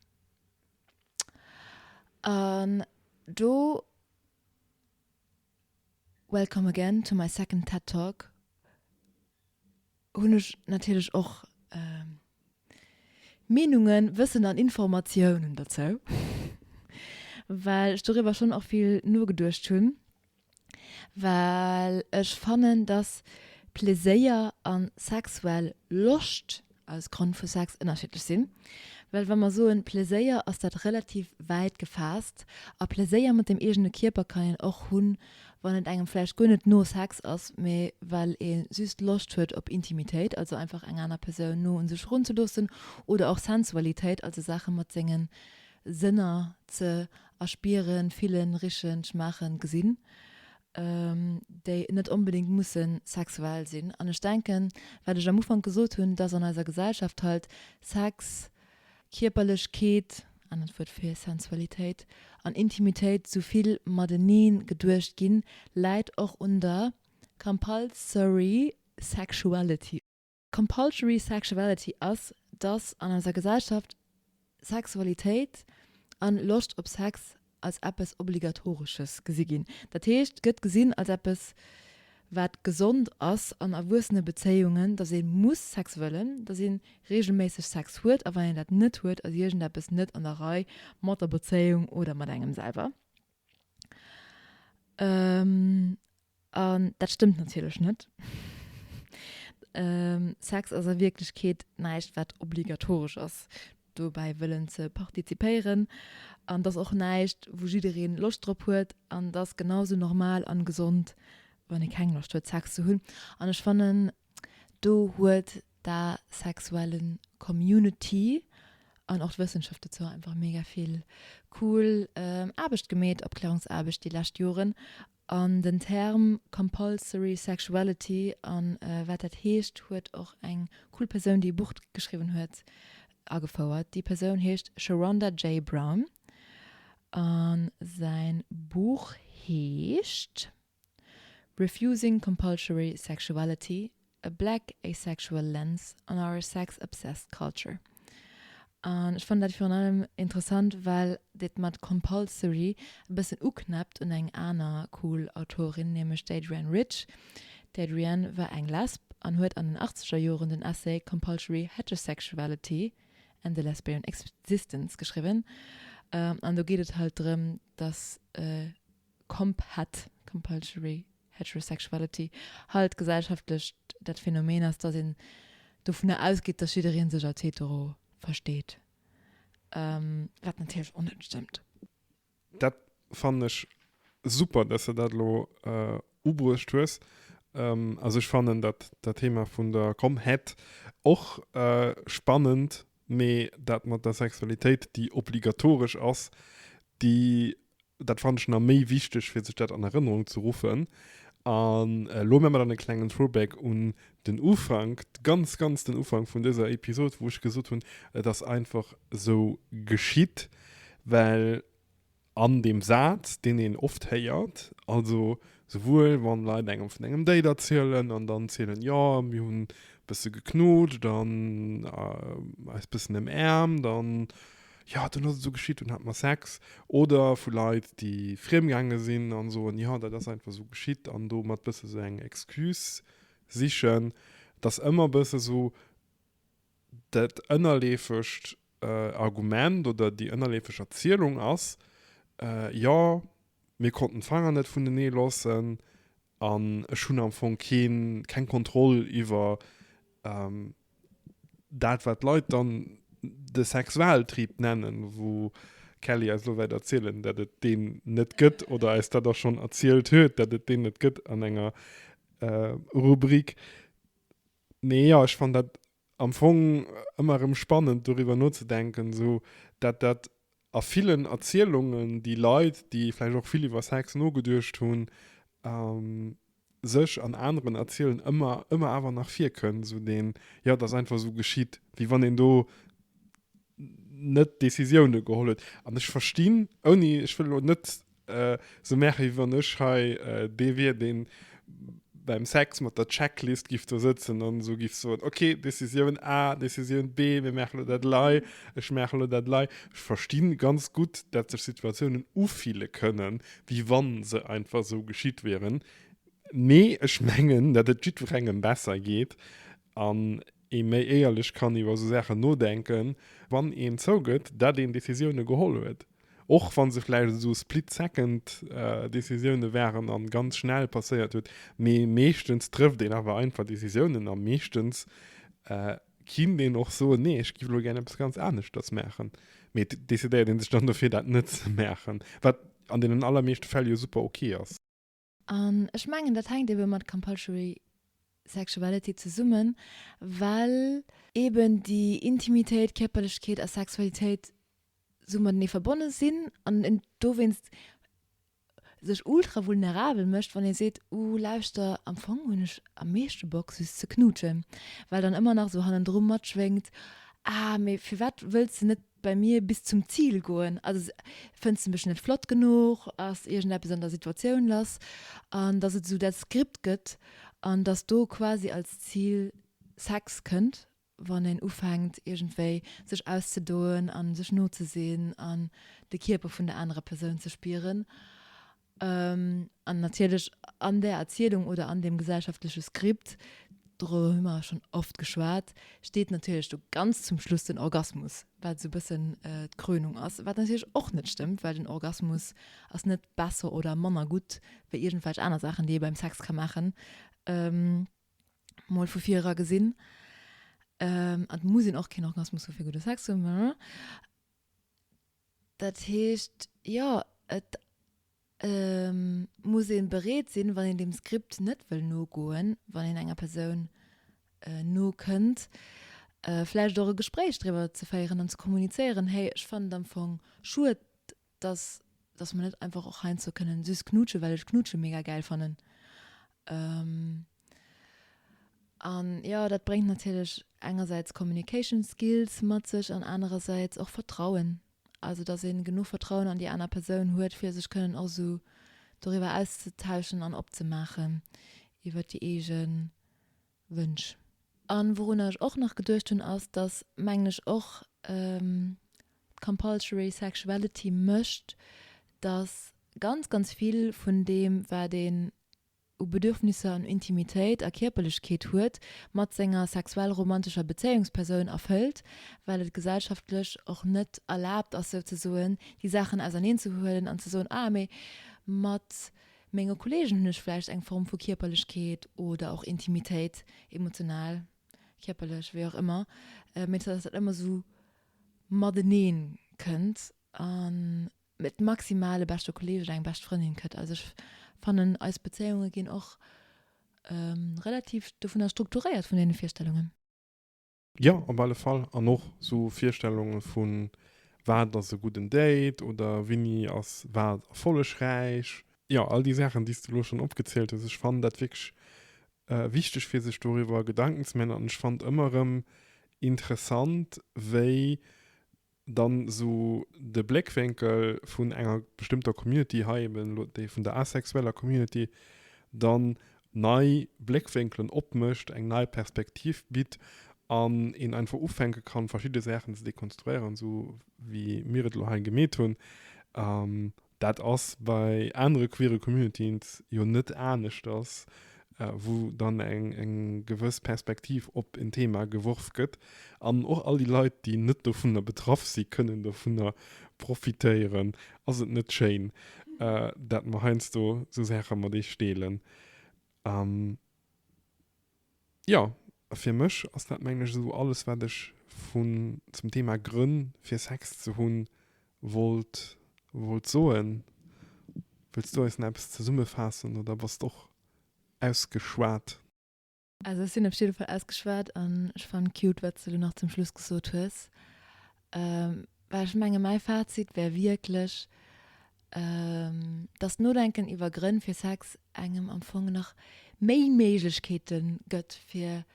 An do, welcome again to my second TED Talk, hunn ech natierlech och Meenungen, Wëssen an Informatiounen dozou, well ech doriwwer schonn och vill nogeduecht hunn, well ech fannen, dass Pleséier a sexuell Loscht als Grond vu Sex ënnerschiddlech sinn. Well wa mer soen Pleséier, ass dat relativ wäit gefaasst a Pleséier mat dem eegene Kierper kann een och hunn, wann et engem vläicht guer net no Sex ass, mee well ee just Loscht huet op Intimitéit, also einfach eng aner Persoun no un sech erunzeloossen, oder och Sensualitéit, also Saache mat senge Sënner ze erspieren, fillen, richen, schmaachen, gesinn, déi net onbedéngt musse sexuell sinn. An ech denken, wat ech am Ufank gesot hunn, dass an eiser Gesellschaft halt Sex, Kierperlechkeet, anert Wuert fir Sensualitéit, an Intimitéit sou vill mateneen geduecht ginn, läit och un der Compulsory Sexuality. Compulsory Sexuality ass, dass an eiser Gesellschaft Sexualitéit an Loscht op Sex als eppes Obligatoresches gesi ginn. Dat heescht, et gëtt gesinn als eppes, wat gesond ass an erwuessene Bezéiungen, dass ee muss Sex wëllen, dass ee reegelméisseg Sex huet a wann een dat net huet, ass iergendeppes net an der Rei mat der Bezéiung oder mat engem selwer. An dat stëmmt natierlech net. Sex ass a Wierklechkeet näischt, wat obligatoresch ass, dobäi wëllen ze partizipéieren. An et ass och näischt, wou jidderee Loscht drop huet. An et ass genau sou normal an gesond, wann ee keng Loscht huet, Sex ze hunn. An ech fannen, do huet d'asexuelle Community an och d'Wëssenschaft dozou einfach mega vill cool Aarbecht gemeet, Opklärungsaarbecht déi lescht Joren. An den Term Compulsory Sexuality an wat dat heescht, huet och eng cool Persoun, déi e Buch geschriwwen huet, agefouert. Déi Persoun heescht Sherronda J. Brown a säin Buch heescht Refusing Compulsory Sexuality, A Black Asexual Lens on Our Sex-Obsessed Culture. An ech fannen dat virun allem interessant, well dat mat compulsory e bëssen uknäppt un eng aner cool Autorin, nämlech d'Adrienne Rich. D'Adrienne war eng Lesb an huet an den achtzeger Joren den Essay Compulsory Heterosexuality and the Lesbian Existence geschriwwen. An do geet et halt drëm, dass Comphet, Compulsory Heterosexuality, halt gesellschaftlech dat Phänomen ass, dass een dovunner ausgeet, dass jidderee sech als hetero versteet, wat natierlech och net stëmmt. Dat fannen ech super, dass de dat elo ubruecht hues. Also ech fannen dat dat Thema vun der Comhet och spannend, mee dat mat der Sexualitéit, déi obligatoresch ass, déi Dat fannen ech nach méi wichteg, fir sech dat an Erënnerung ze ruffen. An elo maache mer dann e klengen Throwback un den Ufank, ganz, ganz den Ufank vun dëser Episod, wou ech gesot hunn, et ass einfach esou geschitt, well an deem Saz, deen een oft héiert, also souwuel wann Leit engem vun engem Date erzielen an dann zielen, jo, mir hunn e bësse geknutscht an eis bëssen ëmäermt an jo, dunn ass et esou geschitt, dunn hate mer Sex. Oder vu Leit, déi friemgaange sinn an soen, jo, dat ass einfach esou geschitt an domat bësse sou eng Excuse sichen. Et ass ëmmer bësse sou dat ënnerleefegt Argument oder déi ënnerleefeg Erzielung ass, jo, mir konnten d'Fanger net vunenee loossen an ech hunn am Fong keen, keng Kontroll iwwer dat wat d'Leit dann de Sexualtrieb nennen, wou d'Kelly eis elo wäert erzielen, dat et deen net gëtt oder eis dat och schonn erzielt huet, dat et deen net gëtt an enger Rubrik. Mee jo, ech fannen dat am Fong ëmmer erëm spannend doriwwer nozedenken, esou dat dat a villen Erzielungen déi Leit, déi vläicht och vill iwwer Sex nogeduecht hunn, sech an aneren erzielen, ëmmer ëmmer awer nach virkënnt, esou deen, jo, et ass einfach esou geschitt, wéi wann een do net Decisioune geholl huet. An ech verstinn, ouni, ech wëll elo net esou maachen, wéi wann ech hei dee wier, dee beim Sex mat der Checklist giff do sëtzen an esou giff soen, ok, Decisioun A, Decisioun B, mir maache lo dat lei, ech maache lo dat lei. Ech verstinn ganz gutt, dat sech Situatiounen ufille kënnen, wéi wann se einfach esou geschitt wieren. Mee ech mengen, dat et jiddwerengem besser geet an ee méi éierlech kann iwwer esou Saachen nodenken, wann een zougëtt, dat een Decisioune geholl huet, och wa se vläicht esou split-second Decisioune waren a ganz schnell passéiert huet. Mee meeschtens trëfft een awer einfach Decisiounen a meeschtens kinnt een och soen, nee, ech giff elo gär eppes ganz aneschters maachen. Mee et decidéiert ee sech dann dofir, dat net ze maachen, wat an deenen allermeeschte Fäll jo super ok ass. An ech mengen, dat hänkt ebe mat Compulsory Sexuality zesummen, well eben déi Intimitéit, Kierperlechkeet a Sexualitéit sou matenee verbonne sinn an een dowéinst sech ultra vulnerabel mécht, wann ee seet, Uh, lauschter, am Fong hunn ech am meeschte Bock just ze knuutschen, well dann ëmmer nach sou hannendru matschwéngt, Ah, mee firwat wëlls de net bei mir bis zum Zil goen? Also fënns de mech net flott genuch? Ass iergendeppes an der Situatioun lass? An dass et esou dat Skript gëtt an dass do quasi als Zil Sex kënnt, wann een ufänkt iergendwéi sech auszedoen a sech no ze sinn an de Kierper vun der anerer Persoun ze spieren. An natierlech an där Erzielung oder an deem gesellschaftleche Skript, doriwwer hu mer schonn oft geschwat, steet natierlech do ganz zum Schluss den Orgasmus, wat esou e bëssen d'Krönung ass, wat natierlech och net stëmmt, well den Orgasmus ass net besser oder manner gutt wéi iergendwelch aner Saachen, déi ee beim Sex ka maachen, mol vu vir era gesinn. An et muss een och keen Orgasmus hu fir gudde Sex ze hunn. Dat heescht, jo, et muss ee bereet sinn, wann een deem Skript net wëll nogoen, wann een enger Persoun nokënnt, vläicht och e Gespréich driwwer ze féieren an ze kommunizéieren, Hey, ech fannen et am Fong schued, dass dass mer net einfach och heiansdo kënnen süss knuutschen, well ech Knuutsche mega gäil fannen. An jo, dat bréngt natierlech engersäits Communication Skills mat sech an anerersäits och Vertrauen. Also dass ee genuch Vertrauen an déi aner Persoun huet, fir sech kënnen och esou doriwwer auszetauschen an opzemaachen iwwer déi eege Wënsch. An wourunner ech och nach geduecht hunn, ass, dass, mengen ech, och d'Compulsory Sexuality mécht, dass ganz, ganz vill vun deem, wat een u Bedürfnisser an Intimitéit a Kierperlechkeet huet, mat senger sexuell-romantescher Bezéiungspersoun erfëllt, well et gesellschaftlech och net erlaabt ass, souzesoen déi Saachen auserneenzehuelen an ze soen, ah, mee mat menge Kolleegen hunn ech vläicht eng Form vu Kierperlechkeet oder och Intimitéit, emotional, kierperlech, wéi och ëmmer, mee dass dat ëmmer esou matenee kënnt an et maximal e beschte Kolleg oder eng bescht Frëndin gëtt. Also ech fannen eis Bezéiunge ginn och relativ dovunner strukturéiert vun deene Virstellungen. Jo, op alle Fall. An och sou Virstellunge vu wat ass e gudden Date oder wéini ass wat erfollegräich. Jo, all déi Saachen, déi s de elo schonn opgezielt hues, ech fannen dat wierklech wichteg fir sech doriwwer Gedanken ze maachen. An ech fannen ëmmer erëm interessant, wéi dann esou de Bléckwénkel vun enger bestëmmter Community, hei eben elo déi vun der asexueller Community, dann nei Bléckwénkelen opmécht, eng nei Perspektiv bitt an een einfach ufänke kann, verschidde Saachen ze dekonstruéieren, esou wéi mir et elo hei gemeet hunn. Dat ass bei anere queere Communities jo net aneschters, wou dann eng gewëss Perspektiv op en Thema geworf gëtt. An och all déi Leit, déi net dovunner betraff si kënnen dovunner profitéieren. Ass et net schéin, dat mer heiansdo esou Saache mat eech deelen? Jo, fir mech ass dat mengen ech esou alles wat ech vun zum Thema Grënn fir Sex ze hunn wollt wollt soen. Wëlls du eis nach eppes zesummefaassen oder bass d'och ausgeschwat? Also ech sinn op jidde Fall ausgeschwat an ech fannen cute wat s de elo nach zum Schluss gesot hues. Well ech menge mäi Fazit wär wierklech, dass d'Nodenken iwwer Grënn fir Sex engem am Fong nach méi Méiglechkeete gëtt fir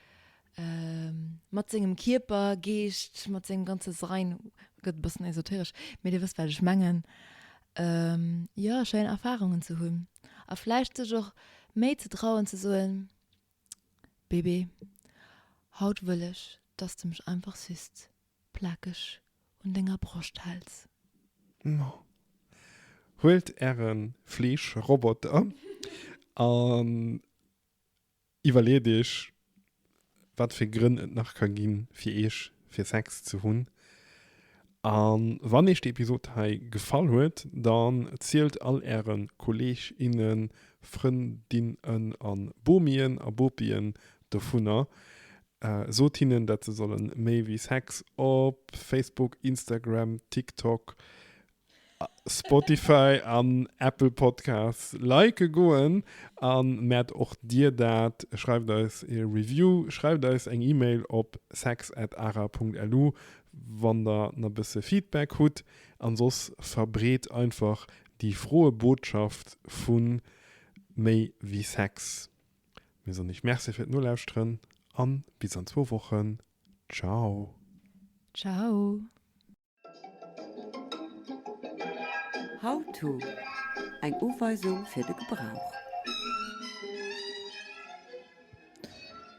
mat sengem Kierper, Geescht, mat sengem ganze Sein, gëtt e bëssen esoteresch, mee dir wësst wat ech mengen, jo schéin Erfarungen ze hunn a vläicht sech och méi ze trauen ze soen, Bébé, haut wëll ech, dass de mech einfach süss plakeg un denger Broscht häls. Ma huelt äre Fleeschroboter an iwwerleet iech, wat fir Grënn et nach ka ginn, fir iech fir Sex ze hunn. A wann iech déi Episod hei gefall huet, dann zielt all äre Kolleeg, innen, Frëndinnen a Bomien a Bopien dovunner. Sot hinnen, dat se sollen méi wéi Sex op Facebook, Instagram, TikTok, Spotify an Apple Podcasts like goen. A mäert och dir dat, schreift eis e Review, schreift eis eng E-Mail op sex@ara.lu wann der na bësse Feedback hutt. An soss verbreet einfach déi froe Botschaft vu méi wéi Sex. Mir soen iech Merci fir d'Nolauschteren an bis an zwou Wochen. Ciao. Ciao. How to, Eng Uweisung fir de Gebrauch.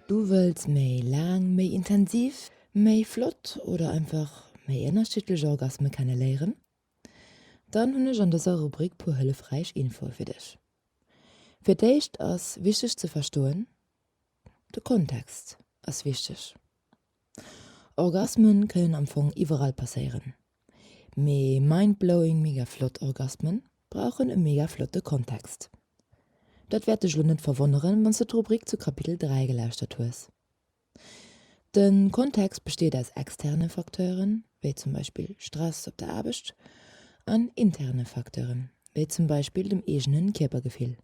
Du wëlls méi laang, méi intensiv, méi flott oder einfach méi ënnerschiddlech Orgasme kenne léieren? Dann hunn ech an dëser Rubrik puer hëllefräich Infoe fir dech. Fir d'éischt ass wichteg ze verstoen, De Kontext ass wichteg. Orgasmen kënnen am Fong iwwerall passéieren, mee mindblowing mega flott Orgasmen brauchen e mega flotte Kontext. Dat wäert dech lo net verwonneren, wanns de d'Rubrik zu Kapitel 3 gelauschtert hues. De Kontext besteet aus externe Facteuren, wéi zum Beispill Stress op der Aarbecht, an interne Facteuren, wéi zum Beispill dem eegenen Kierpergefill.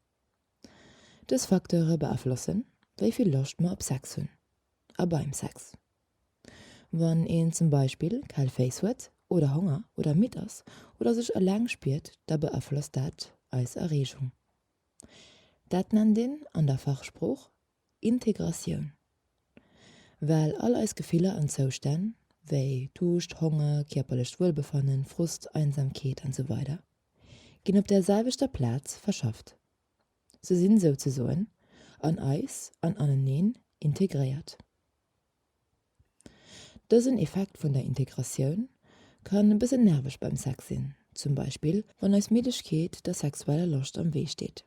Dës Facteure beaflossen, wéi vill Loscht mer op Sex hunn a beim Sex. Wann een zum Beispill kal Féiss huet oder Honger oder midd ass oder sech eleng spiert, da beaflosst dat eis Erreegung. Dat nennt een an der Fachsprooch Integratioun. Well all eis Gefiller an Zoustänn, wéi Duuscht, Honger, kierperlecht Wuelbefannen, Frust, Einsamkeet an sou weider ginn op där selwechter Plaz verschafft. Se sinn souzesoen an eis an aneneen integréiert. Dësen Effekt vun der Integratioun kann e bëssen nerveg beim Sex sinn, zum Beispill wann eis Middegkeet der sexueller Loscht am Wee steet.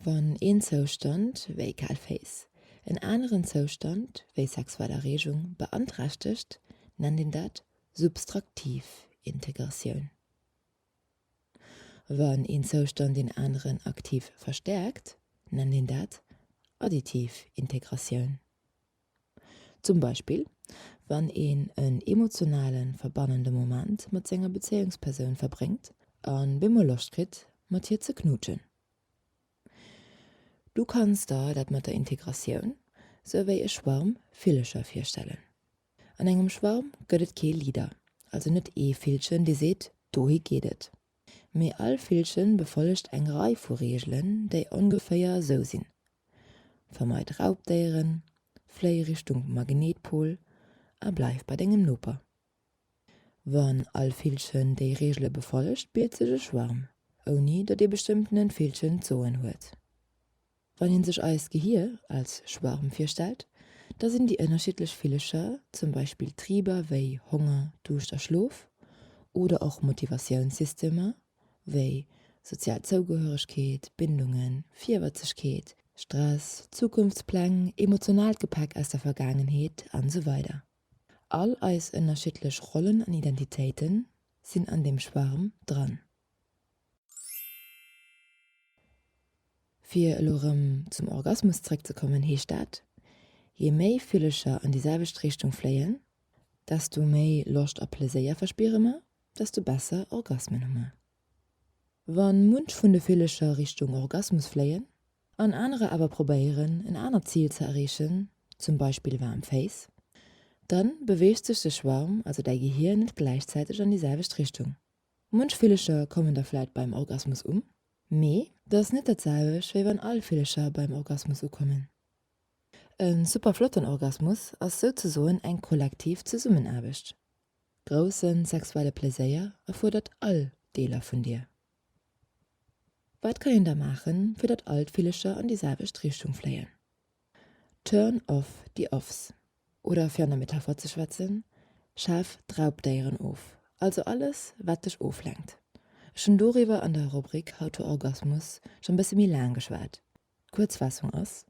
Wann een Zoustand, wéi kal Féiss, en aneren Zoustand, wéi sexuell Erreegung, beanträchtegt, nennt een dat substraktiv Integratioun. Wann een Zoustand deen aneren aktiv verstäerkt, nennt een dat additiv Integratioun. Zum Beispill wann een en emotionalen, verbannende Moment mat senger Bezéiungspersoun verbréngt a bemol Loscht kritt, mat hir ze knuutschen. Du kanns der dat mat der Integratioun sou wéi e Schwarm Villecher virstellen. An engem Schwarm gëtt et kee Leader, also net ee Villchen, dee seet, dohi geet et. Mee all Villchen befollegt eng Rei vu Reegelen, déi ongeféier esou sinn, Vermeid Raubdéieren, fléi Richtung Magnetpol a bleif bei dengem Noper. Wann all Villchen déi Reegele befollegt, bilt sech e Schwarm, ouni datt ee bestëmmtenen Villchen d'Soen huet. Wann een sech eist Gehier als Schwarm virstellt, da sinn déi ënnerschiddlech Villecher zum Beispill Triber wéi Honger, Duuscht a Schlof oder och Motivatiounssystemer wéi sozial Zougehöregkeet, Bindungen, Virwëtzegkeet, Stress, Zukunftspläng, emotionaalt Gepäck aus der Vergaangenheet an esou weider All eis ënnerschiddlech Rollen an Identitéite sinn an deem Schwarm dran. Fir elo erëm zum Orgasmus zréckzekommen, heescht dat, je méi Villecher an déi selwecht Richtung fléien, desto méi Loscht a Pleséier verspiere mer, desto besser Orgasmen hu mer. Wa munch vun de Villecher Richtung Orgasmus fléien. An anerer awer probéieren en anert Zil ze erreechen, zum Beispill waarm Féiss, dann beweegt sech de Schwarm, also däi Gehier, net gläichzäiteg an déi selwecht Richtung. Munch Villecher kommen da vläit beim Orgasmus un, mee dat ass net dat selwecht wéi wann all Villecher beim Orgasmus ukommen. E super flotten Orgasmus ass souzesoen eng kollektiv Zesummenaarbecht. Grousse sexuelle Pleséier erfuerdert all Deeler vun dir. Wat kann een da maachen, fir datt all d'Villecher an déi selwecht Richtung fléien? Turn off the offs. Oder fir an der Metapher ze schwätzen, schaf d'Raubdéieren of, also alles wat dech oflenkt. Ech hunn doriwwer an der Rubrik How to Orgasmus schonn bësse méi laang geschwat. D'Kuerzfaassung ass,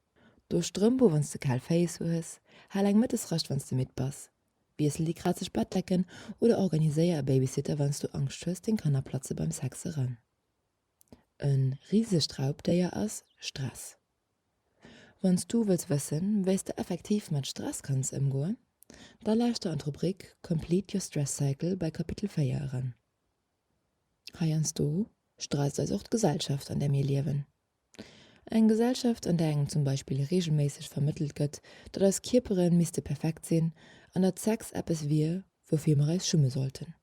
Do Strëmp u wann s de kal Féiss hues, hal eng Mëttesrascht wann s de midd bass, wiessel déi krazeg Bettdecken oder organiséier e Babysitter wann s du Angscht hues deng Kanner platze beim Sex eran. E risegt Raubdéier ass Stress. Wann s du wëlls wëssen, wéi s de effektiv mat Stress kanns ëmgoen, da lauschter an d'Rubrik Complete your stress cycle bei Kapitel 4 eran. Heiansdo stresst eis och d'Gesellschaft an där mir liewen. Eng Gesellschaft, an där engem zum Beispill reegelméisseg vermëttelt gëtt, datt eis Kierpere misste perfekt sinn an datt Sex eppes wier, woufir mer eis schumme sollten.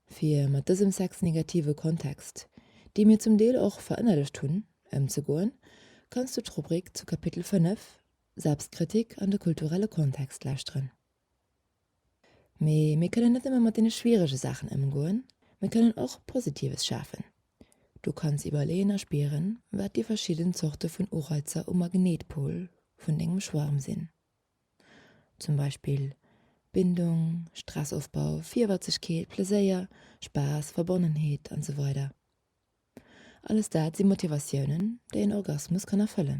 Fir mat dësem sexnegative Kontext, dee mir zum Deel och verënnerlecht hunn, ëmzegoen, kanns du d'Rubrik zu Kapitel 5, Selbstkritik an de kulturelle Kontext lauschteren. Mee mir kënnen net nëmme mat deene schwierege Saachen ëmgoen, mir kënnen och Positives schafen. Du kanns iwwerleeën a spieren, wat déi verschidden Zorte vun Ureizer um Magnetpol vun dengem Schwarm sinn. Zum Beispill Bindung, Stressofbau, Virwëtzegkeet, Pleséier, Spaass, Verbonnenheet an esou weider Alles dat si Motivatiounen, déi en Orgasmus kann erfëllen.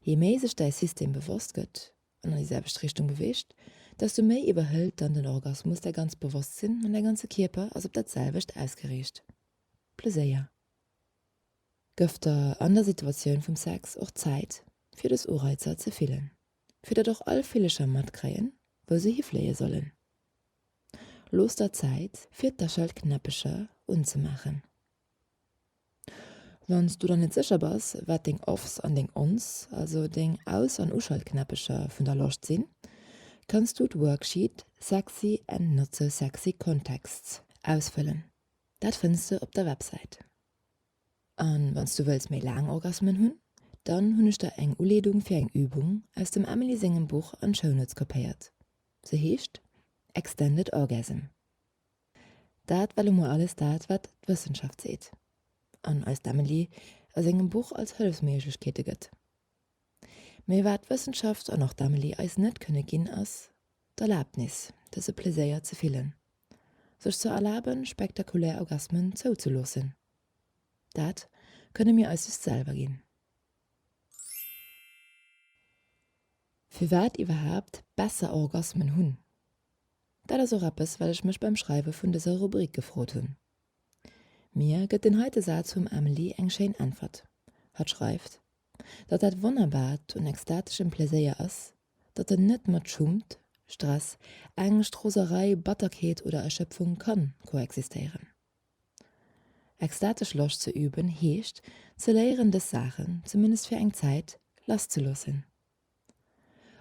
Jee méi sech däi System bewosst gëtt an an déi selwecht Richtung beweegt, desto méi iwwerhëlt dann den Orgasmus däi ganzt Bewosstsinn an däi ganze Kierper ass op dat selwecht ausgeriicht. Pleséier. Gëff der an der Situatioun vum Sex och Zäit fir dës Ureizer ze fillen, fir datt och all Villecher matkréien, wou se hifléie sollen. Looss der Zäit fir d'Aschaltknäppecher unzemaachen. Wann s du der net sécher bass, wat deng Offs an deng Ons, also deng Aus an Uschaltknäppecher vun der Loscht sinn, kanns du d'Worksheet Sexy and not so sexy contexts ausfëllen. Dat fënns de op der Websäit. An wann s du wëlls méi laang Orgasmen hunn, dann hunn ech der eng Uleedung fir eng Übung aus dem Emily sengem Buch an d'Shownotes kopéiert. Se heescht Extended Orgasm. Dat war lo mol alles dat, wat d'Wëssenschaft seet an eis d'Emily a sengem Buch als Hëllefsméiglechkeete gëtt. Mee wat d'Wëssenschaft an och d'Emily eis net kënne ginn, ass d'Erlabnis, dëse Pleséier ze fillen, sech ze erlaben, spektakulär Orgasmen zouzeloossen. Dat kënne mir eis just selwer ginn. Firwat iwwerhaapt besser Orgasmen hunn? Dat ass och eppes, wat ech mech beim Schreiwe vun dëser Rubrik gefrot hunn. Mir gëtt deen heite Saz vum Amelie eng schéin Äntwert. Hatt schreift, datt dat Wonnerbaart un extateschem Pleséier ass, datt en net mat Schummt, Stress, Ängscht, Roserei, Batterkeet oder Erschöpfung kann koexistéieren. Extatesch Loscht ze üben heescht, ze léieren dës Saachen, zumindest fir eng Zäit, lasszeloossen.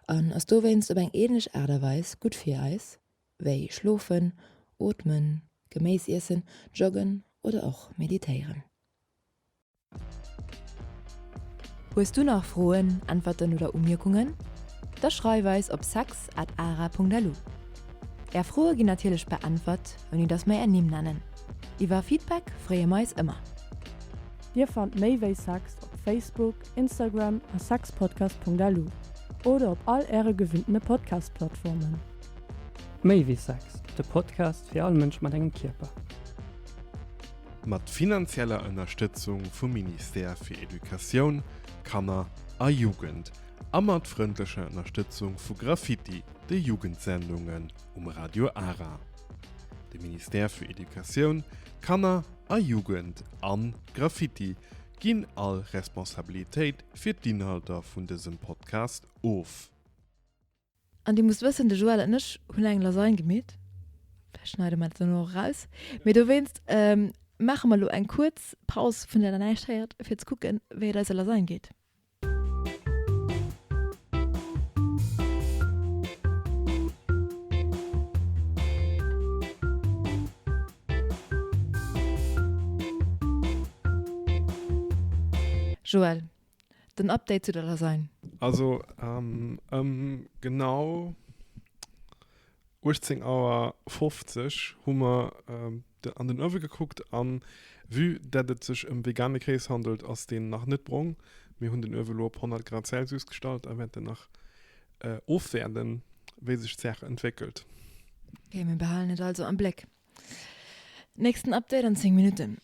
An ass dowéinst op eng ähnlech Aart a Weis gutt fir eis wéi schlofen, ootmen, Geméis iessen, joggen oder och meditéieren. Hues du nach Froen, Äntwerten oder Umierkungen? Da schreif eis op sex at ara.lu. Är Froe ginn natierlech beäntwert, ouni dass mer är Nimm nennen. Iwwer Feedback freeë mer eis ëmmer. Dir fannt méi wéi Sex op Facebook, Instagram a sexpodcast.lu oder op all äre gewinntene Podcast-Plattformen. Méi wéi Sex, de Podcast fir all Mënsch mat engem Kierper. Mat finanzieller Ënnerstëtzung vum Ministère fir Educatioun, Kanner a Jugend a mat frëndlecher Ënnerstëtzung vu Graffiti, de Jugendsendungen um Radio Ara. De Ministère fir Educatioun, Kanner a Jugend an Graffiti ginn all Responsabilitéit fir d'Inhalter vun dësem Podcast of. An Dir musst wëssen, de Joël an ech hunn eng Lasagne gemeet. Vläicht schneide mer dat dono och eraus. Mee dowéinst. maache mer elo eng kuerz Paus, vun där der näischt héiert, fir ze kucken, wéi et eiser Lasagne geet. Joël, den Update zu der Lasagne. Also ëm genau 18 Auer 50 hu mer an den Uewe gekuckt an vue dat et sech ëm vegane Kéis handelt, ass deen nach net brong. Mir hunn den Uewe lo op 100 Grad Celsius gestallt a wäerten nach ofwäerden, wéi sech d'Saach entwéckelt. Ok, mir behalen et also am Bléck. Nächsten Update an 10 Minutten.